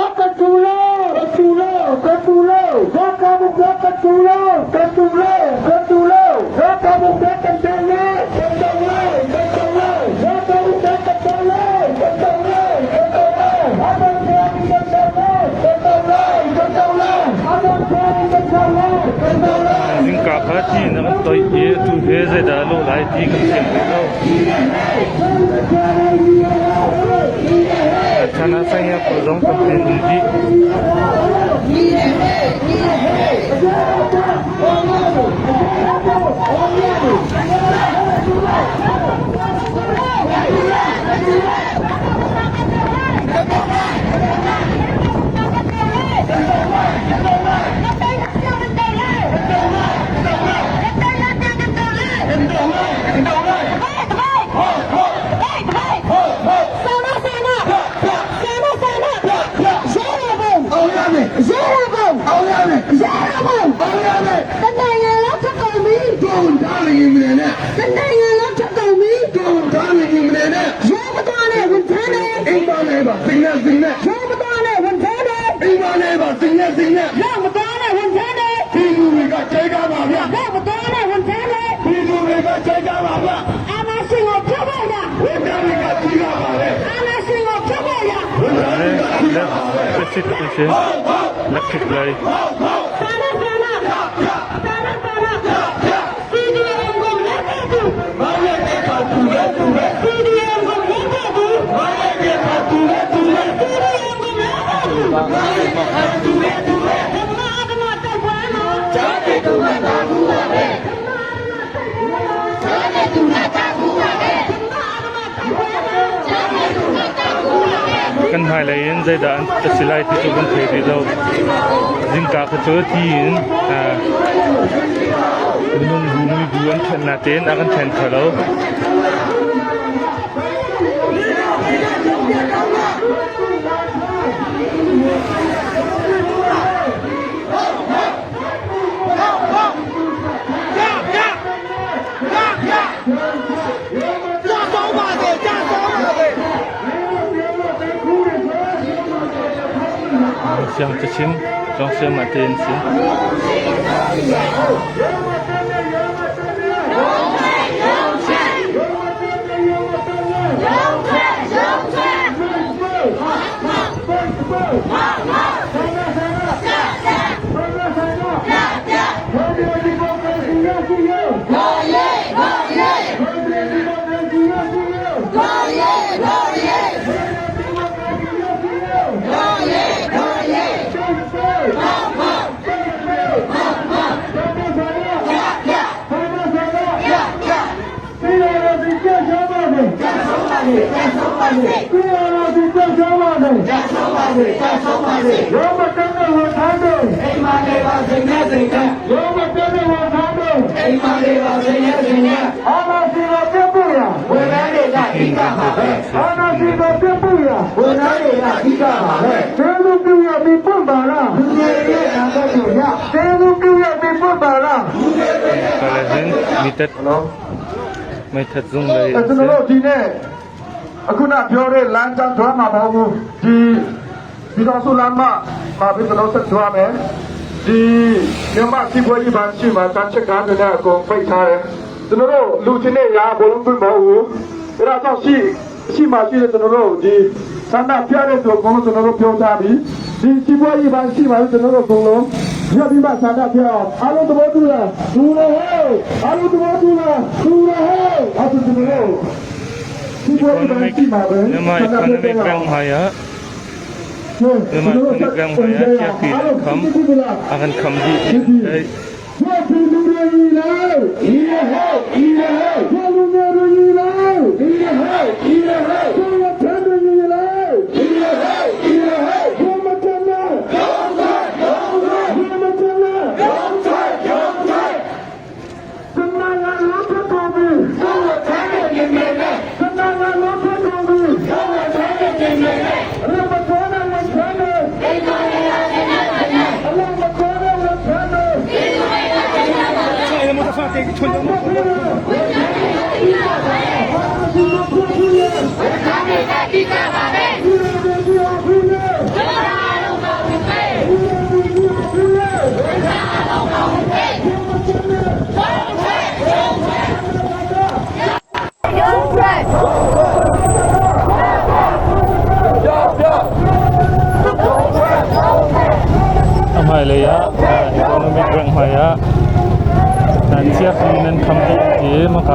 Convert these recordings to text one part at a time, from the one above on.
Kan tu lo, kan tu lo, kan tu lo. Ralkapbu kan tu lo, kan tu lo, kan tu lo. Ralkapbu kan do lo, kan do lo, kan do lo. Ralkapbu kan do lo, kan do lo, kan do lo. Aman kan do lo, kan do lo, kan do lo. Aman kan do lo, kan do lo. Zingka kha ti na kan toih i atu he zeidah a lawh lai ti kan thiam rih lo. Chan ah saingia pawl zong tampi an um dih. Electric lei. Kan hmailei in zeidah an a si lai ti cu kan thei rih lo. Zingka kha cu ti in minung bu mibu an ṭhen natein a kan ṭhen kho lo. Siang cachim cawng siam ah te an si. Kalahin mitat meithat zung lei an ကျွန် si. တော်တို့ဒီနေ့အခုနပြောတဲ့လမ်းကြောင်းသွားမှာမဟုတ်ဘူးဒီဒီတော်စုလမ်းမမှာပြီးကျွန်တော်ဆက်သွားမယ်ဒီမြန်မာစီပွဲကြီးဘာရှိမှာတန်ချက်ကားတွေနဲ့အကုန်ဖိတ်ထားတယ်ကျွန်တော်တို့လူချင်းနဲ့ရာဘလုံးသွင်းမဟုတ်ဘူးအဲ့ဒါကြောင့်ရှိရှိမှရှိတဲ့ကျွန်တော်တို့ဒီဆန္ဒပြတဲ့သူအကုန်လုံးကျွန်တော်တို့ပြောထားပြီးဒီစီပွဲကြီးဘာရှိမှာကျွန်တော်တို့အကုန်လုံးရပြီးမှဆန္ဒပြအောင်အားလုံးသဘောတူလားတူလားဟဲ့အားလုံးသဘောတူလားတူလားဟဲ့အဲ့ဒါကျွန်တော်တို့ Economic Myanmar Economic Bank hmai ah Myanmar Economic Bank hmai ah Chiapi le kham a kan kham dih ti an theih.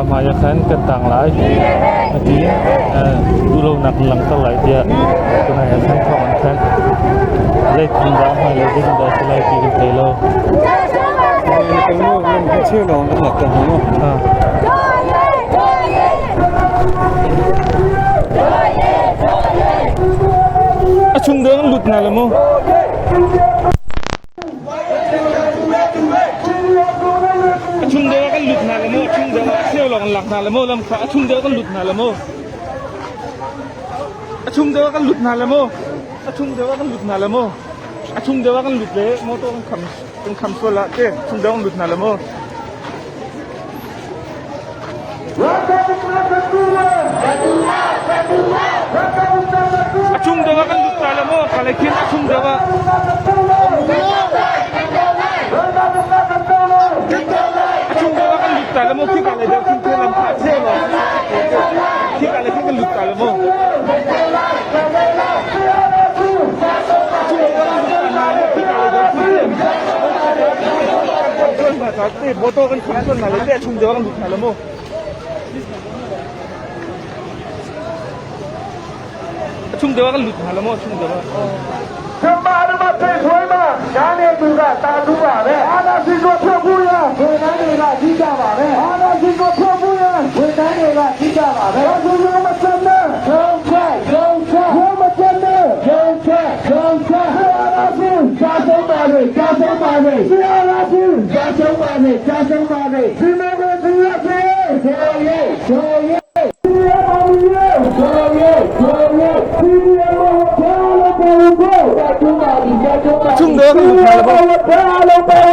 hmai ah khan kan tang lai a ti. Duhlonak in langhter lai tiah tunai ah khan thawng an thanh. Zeitin dah hmailei zeitin dah si lai ti kan thei lo. A chung deuh an lut hna le mu. A chung deuh ah kan lut hna le mu. A chung deuh ah a cheu lawng an lak hna le mu. Lam kha a chung deuh kan lut hna le mu. A chung deuh ah kan lut hna le mu. A chung deuh ah kan lut hna le mu. A chung deuh ah kan lut le motor kan kham kan kham sual ah te chung deuh kan lut hna le mu. A chung deuh ah kan lut ta le maw? Kalay khin a chung deuh ah. A chung deuh ah kan lut ta le maw? Khi kalay deuh khin khin lam kha cheu lo. Khi kalay khin kan lut ta le maw? A chung deuh ah kan lut ta hna le khi kalay deuh khin. Motor kan kham sual hna le te a chung deuh ah kan lut hna le maw? A chung deuh ah kan lut hna lo maw? A chung deuh ah. Chung deuh kan lut hna lo maw?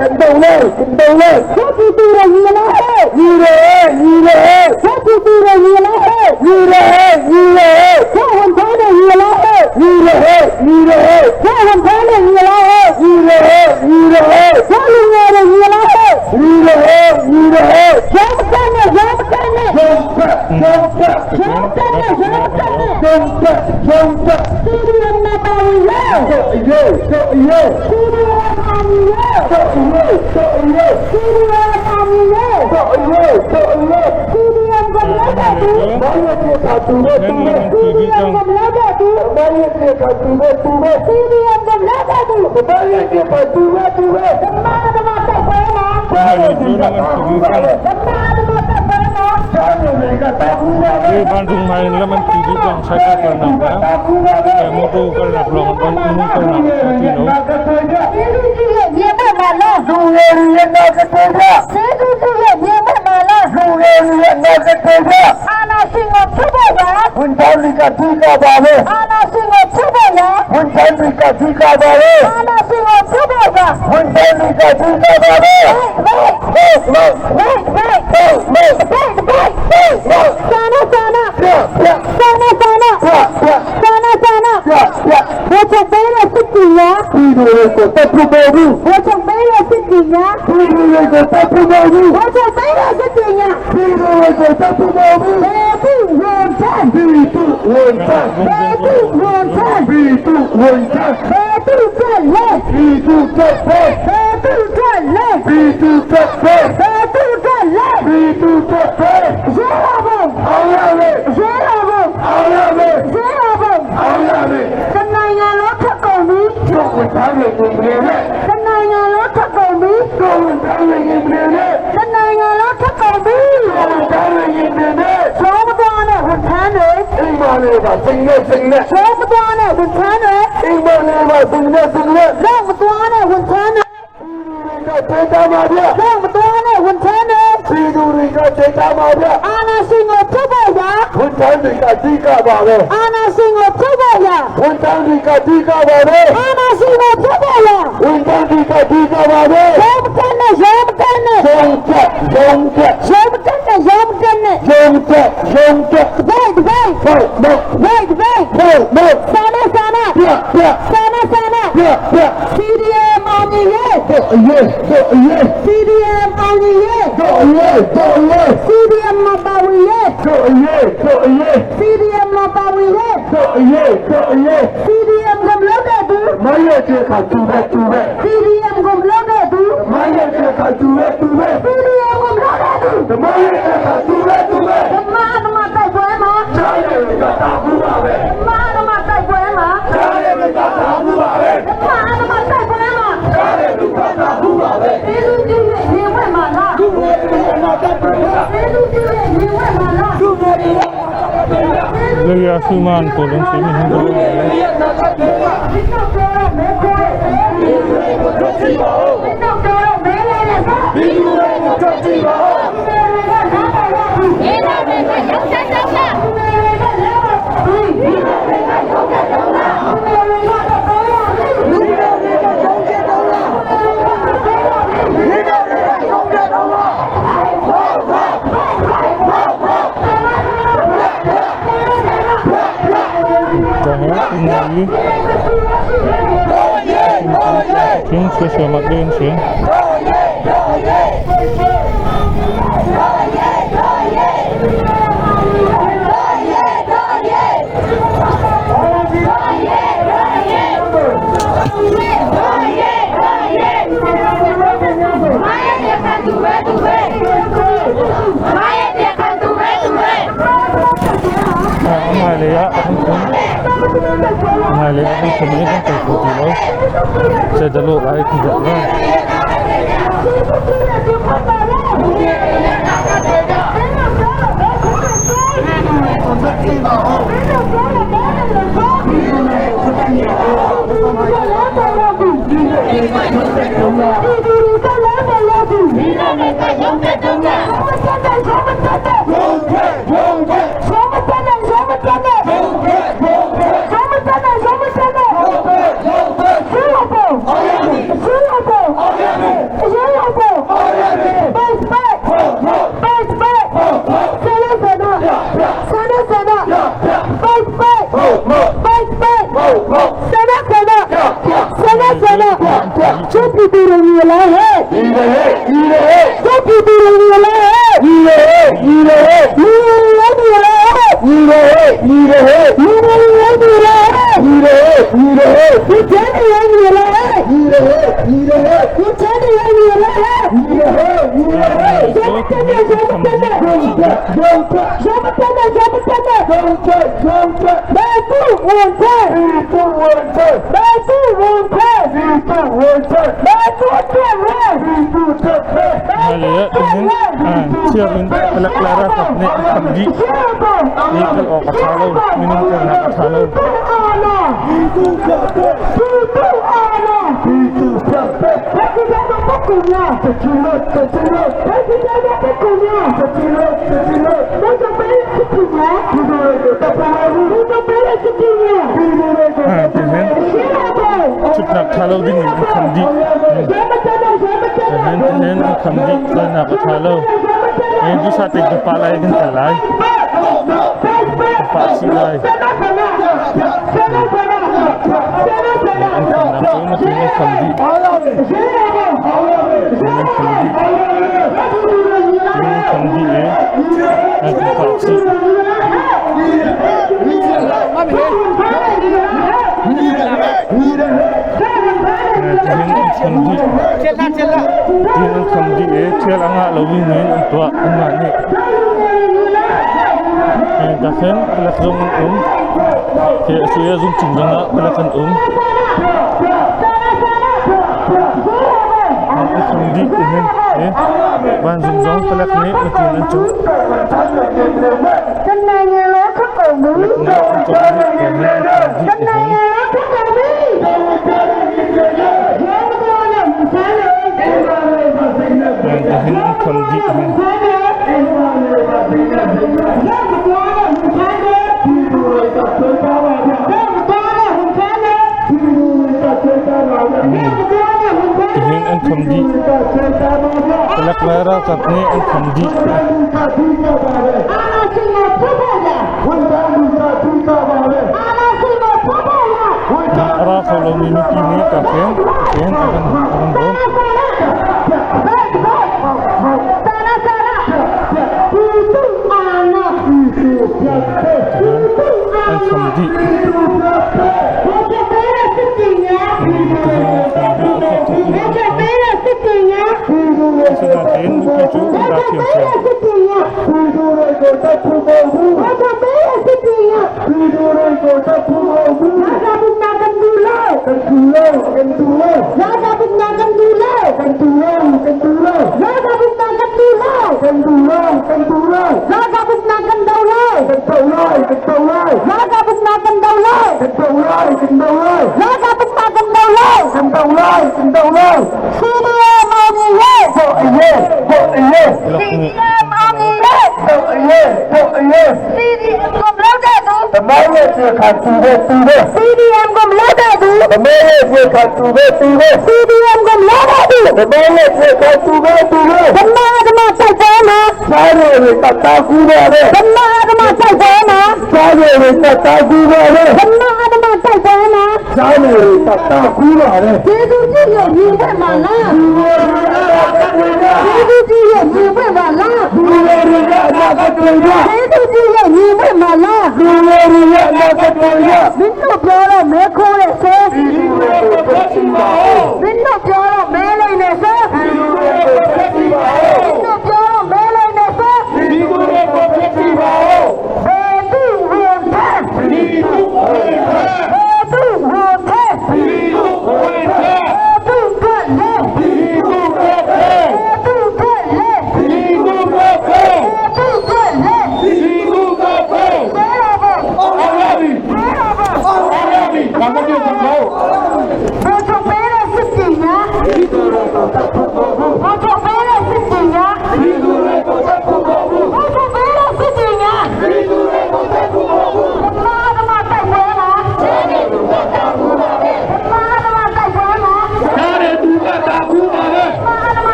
Kan do lai, kan do lai. 你嘞，你嘞，你嘞，你嘞，你嘞，你嘞，你嘞，你嘞，你嘞，你嘞， Bandung main laman TV bang saya karena moto karena belum umum karena tino. Leya Suman kolon sini Tiếng sửa sửa mặt đen sửa. Mai le ang thum ni kan ko ti lo se da lo lai ti da lo Thiam in palek le ralkap nih an kham dih. Ni kal awk a ṭha lo, minung kalnak a ṭha lo. Tihin ṭhutnak ṭha lo ding in an kham dih. Tihin tihin an kham dih, kalnak a ṭha lo. Duhsah tein kan pah lai kan kal lai. Kan pah chih lai. An khamnak cu matin an kham dih. An kham dih. An kham dih i an kan pah chih. Tihin an kham dih. Tihin an kham dih i ṭhial a ngah lomi in an tuah anmah nih. Ka khin palek zung an um. Khi a si zung cung zong ah palek an um. An kham dih tihin vanzung zong palek nih matin an cuk. Palek nih an cuk dih tihin an kham dih tihin. Tihin an kham dih hin. Tihin an kham dih. Palek le ralkap nih an kham dih. A ra kho lomi mipi nih ka khen khen a kan a kan bawmh. An kham dih. Asinain mipi cu an ra ṭhiamṭhiam.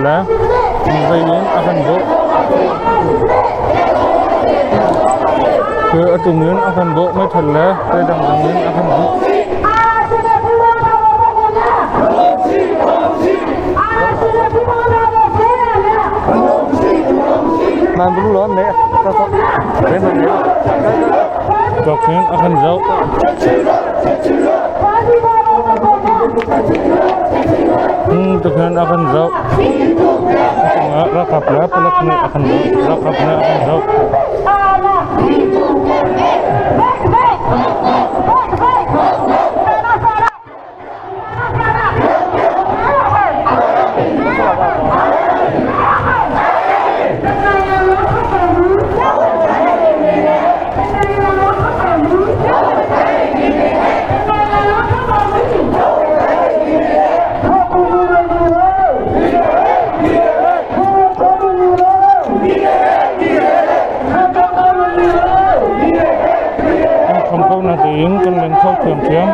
Le vei in a kan bawh. Cu a tung in a kan bawh meithal le zeidang dang in a kan bawh. Man bulu lo ne ta ta ne ne. Tok hin a kan zoh. Tukhin a kan zoh. Ralkap le palek nih a kan zoh. Ralkap nih a kan zoh. Kan kham ko na tein kan len kho thiamthiam.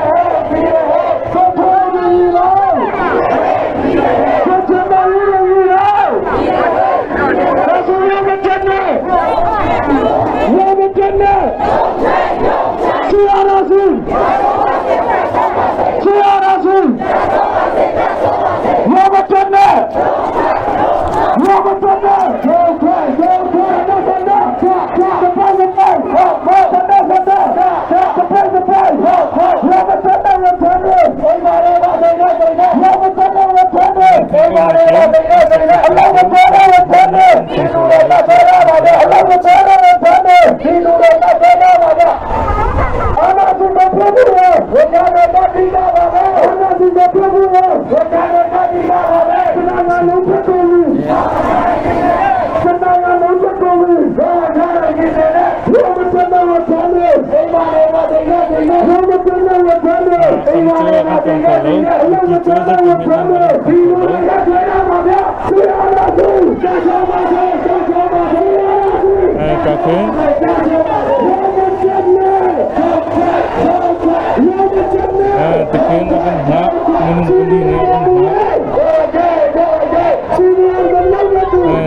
Ka khin tikhin a kan hngah minung pali nih a kan hngah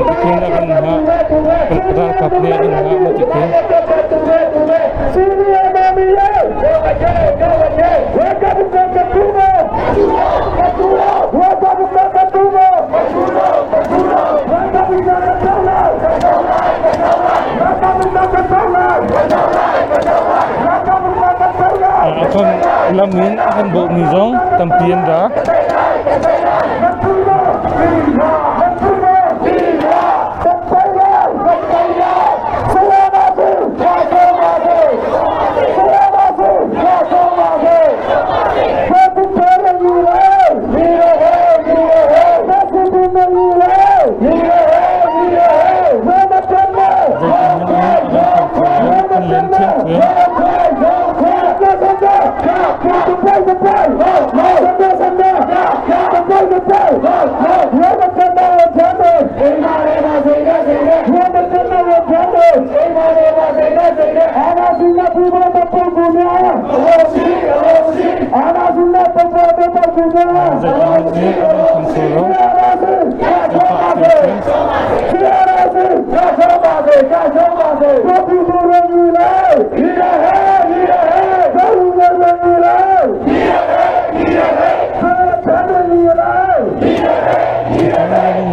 tikhin a kan hngah ralkap nih a kan hngah ma tikhin. A kan lam in a kan bawhmi zong tampi an ra.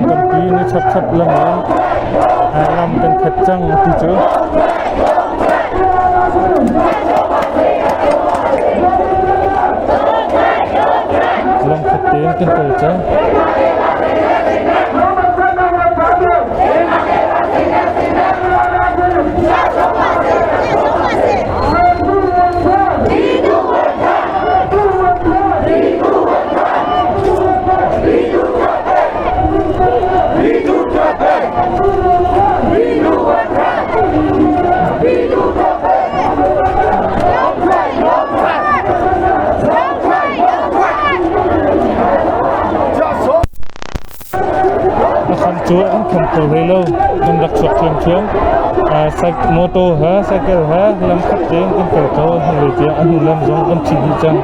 Tampi ni chapchap lam in lam kan khat cang ti cu. Lam khat tein kan kal cang. A kham cu an kham kho hlei lo. Kan rak chuak ṭhiamṭhiam. Motor he cycle he lam khat tein kan kal ko an hung lei tiah a hnu lam zong kan ṭhi dih cang.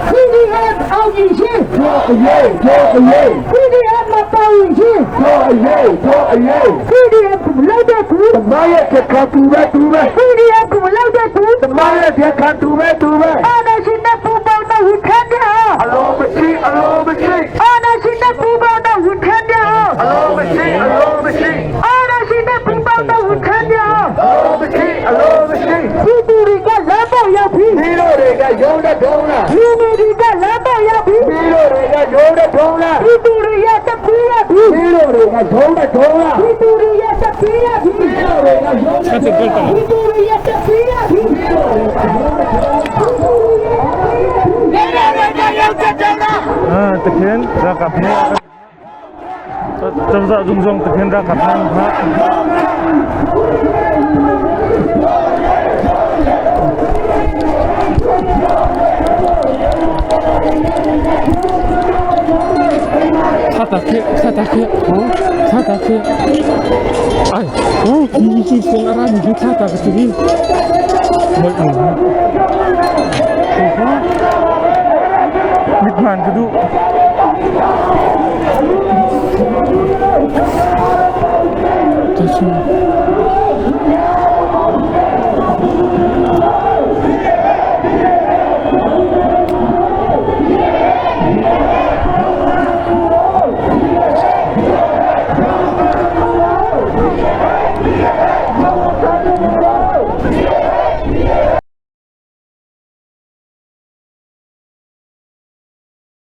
CDM အောင်မြင်ရှင်တို့အရေးတို့အရေး CDM မပါဝင်ရှင်တို့အရေးတို့အရေး CDM ကလောက်တဲ့ကူတမရဲ့ခါတူပဲတူပဲ CDM ကလောက်တဲ့ကူတမရဲ့ခါတူပဲတူပဲအာနာရှင်နဲ့ပူပေါင်းတော့ဝန်ထမ်းတဲ့အလိုမရှိအလိုမရှိအာနာရှင်နဲ့ပူပေါင်းတော့ဝန်ထမ်းတဲ့အလိုမရှိအလိုမရှိအာနာရှင်နဲ့ပူပေါင်းတော့ဝန်ထမ်းတဲ့အလိုမရှိအလိုမရှိပြည်သူတွေကလမ်းပေါ်ရောက်ပြီပြည်သူတွေကရုံးတဲ့ထုံးလားပြည်သူတွေကလမ်းပေါ်ရောက်ပြီပြည်သူတွေကရုံးတဲ့ထုံးလားပြည်သူတွေရဲ့တက်ပြေးရပြီပြည်သူတွေကရုံးတဲ့ထုံးလားပြည်သူတွေရဲ့တက်ပြေးရပြီပြည်သူတွေကရုံးတဲ့ပြည်သူတွေရဲ့တက်ပြေးရပြီပြည်သူတွေကရုံးတဲ့ထုံး Ah, tikhin ralkap nih cozah zung zong tikhin ralkap nih an hngah. Tha ta khi, tha ta khi, tha ta khi. Ai, oh, khi khi kong ara ni khi tha ta ka si. Moi mu. Mit man ka duh. Ta su.